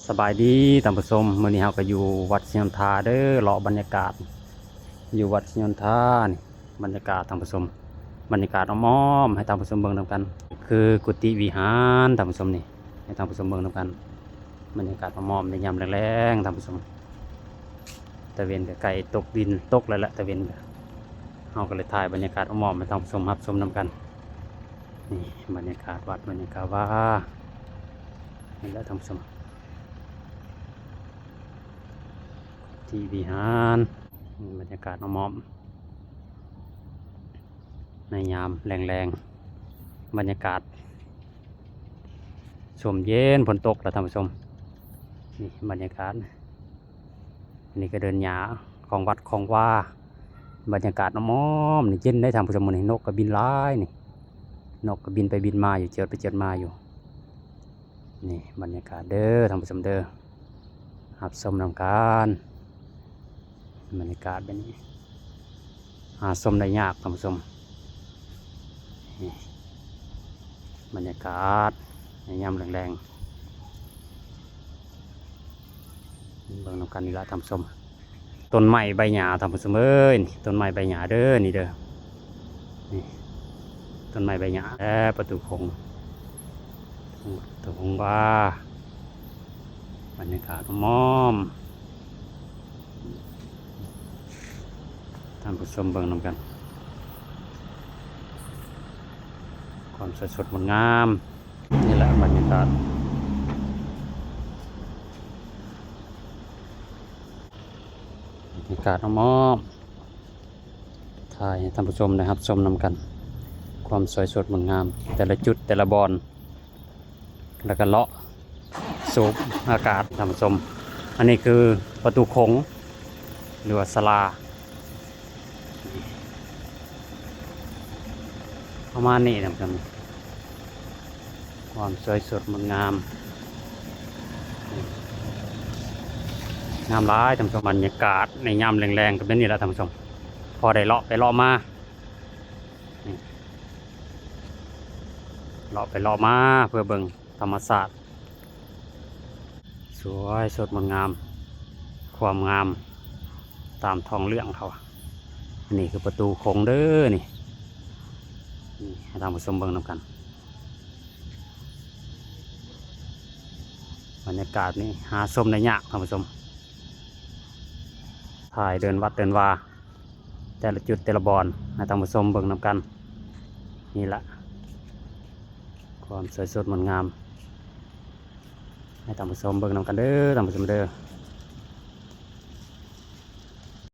ສະບາຍດີທ່ານຜູ້ຊົມ, ມື້ນີ້ເຮົາກໍຢູ່ວັດໄຊຍົນທາເດີ, ເລາະບັນຍາກາດຢູ່ວັດໄຊຍົນທານີ້, ບັນຍາກາດທ່ານຜູ້ຊົມ, ບັນຍາກາດອ້ອມໆ ໃຫ້ທ່ານຜູ້ຊົມເບິ່ງນຳກັນ, ຄືກຸຕິວິຫານທ່ານຜູ້ຊົມນີ້, ໃຫ້ທ່ານຜູ້ຊົມເບິ່ງນຳກັນ, ບັນຍາກາດອ້ອມໆ ໃນຍາມແລງໆ ທ່ານຜູ້ຊົມ. ຕາເວັນກໍໃກ້ຕົກດິນຕົກແລ້ວແຫຼະ, ຕາເວັນກໍ, ເຮົາກໍເລີຍຖ່າຍບັນຍາກາດອ້ອມໆ ໃຫ້ທ່ານຜູ້ຊົມຮັບຊົມນຳກັນ. ນີ້ບັນຍາກາດວັດ, ບັນຍາກາດວ່າ ນີ້ແຫຼະທ່ານຜູ້ຊົມ, ທີ່ວິຫານ, ນີ້ບັນຍາກາດອ້ອມໆ ໃນຍາມແລງໆ, ບັນຍາກາດຊົມເຢັນ, ຝົນຕົກແລ້ວທ່ານຜູ້ຊົມ. ນີ້ບັນຍາກາດ, ອັນນີ້ກໍເດີ່ນຫຍ້າຂອງວັດຂອງວາ, ບັນຍາກາດອ້ອມໆ ນີ້ເຢັນເດ້ທ່ານຜູ້ຊົມ. ມື້ນີ້ນົກກໍບິນຫຼາຍນີ້, ນົກກໍບິນໄປບິນມາຢູ່, ເຈີດໄປເຈີດມາຢູ່. ນີ້ບັນຍາກາດເດີທ່ານຜູ້ຊົມເດີ, ຮັບຊົມນຳກັນ. ບັນຍາກາດແບບນີ້ ຫາຊົມໄດ້ຍາກທ່ານຜູ້ຊົມ. ນີ້ບັນຍາກາດໃນຍາມແລງໆ ເບິ່ງນຳກັນນີ້ລະທ່ານຜູ້ຊົມ. ຕົ້ນໄມ້ໃບຫຍ້າທ່ານຜູ້ຊົມເອີຍ, ນີ້ຕົ້ນໄມ້ໃບຫຍ້າເດີ, ນີ້ເດີ, ນີ້ຕົ້ນໄມ້ໃບຫຍ້າ ແລະ ປະຕູໂຂງ, ປະຕູໂຂງວ່າ, ບັນຍາກາດອ້ອມໆ ທ່ານຜູ້ຊົມເບິ່ງນຳກັນ, ຄວາມສວຍສົດງົດງາມ. ນີ້ແຫຼະບັນຍາກາດ, ບັນຍາກາດອ້ອມໆ ຖ່າຍໃຫ້ທ່ານຜູ້ຊົມໄດ້ຮັບຊົມນຳກັນ, ຄວາມສວຍສົດງົດງາມ ແຕ່ລະຈຸດແຕ່ລະບ່ອນ. ແລ້ວກໍເລາະສູບອາກາດທ່ານຜູ້ຊົມ. ອັນນີ້ຄືປະຕູໂຂງ ຫຼືວ່າສາລາ ປະມານນີ້ທ່ານຜູ້ຊົມ, ຄວາມສວຍສົດງົດງາມ, ງາມຫຼາຍທ່ານຜູ້ຊົມ. ບັນຍາກາດໃນຍາມແລງໆ ກໍແບບນີ້ລະທ່ານຜູ້ຊົມ, ພໍໄດ້ເລາະໄປເລາະມາ, ນີ້ ເລາະໄປເລາະມາເພື່ອເບິ່ງ ທຳມະຊາດ ສວຍສົດງົດງາມ, ຄວາມງາມຕາມທ້ອງເລື່ອງເຂົາ. ອັນນີ້ຄືປະຕູໂຂງເດີນີ້, ນີ້ໃຫ້ທ່ານຜູ້ຊົມເບິ່ງນຳກັນ. ບັນຍາກາດນີ້ຫາຊົມໄດ້ຍາກທ່ານຜູ້ຊົມ, ຖ່າຍເດີ່ນວັດເດີ່ນວາ ແຕ່ລະຈຸດແຕ່ລະບ່ອນ ໃຫ້ທ່ານຜູ້ຊົມເບິ່ງນຳກັນ. ນີ້ລະຄວາມສວຍສົດງົດງາມ, ໃຫ້ທ່ານຜູ້ຊົມເບິ່ງນຳກັນເດີ ທ່ານຜູ້ຊົມເດີ.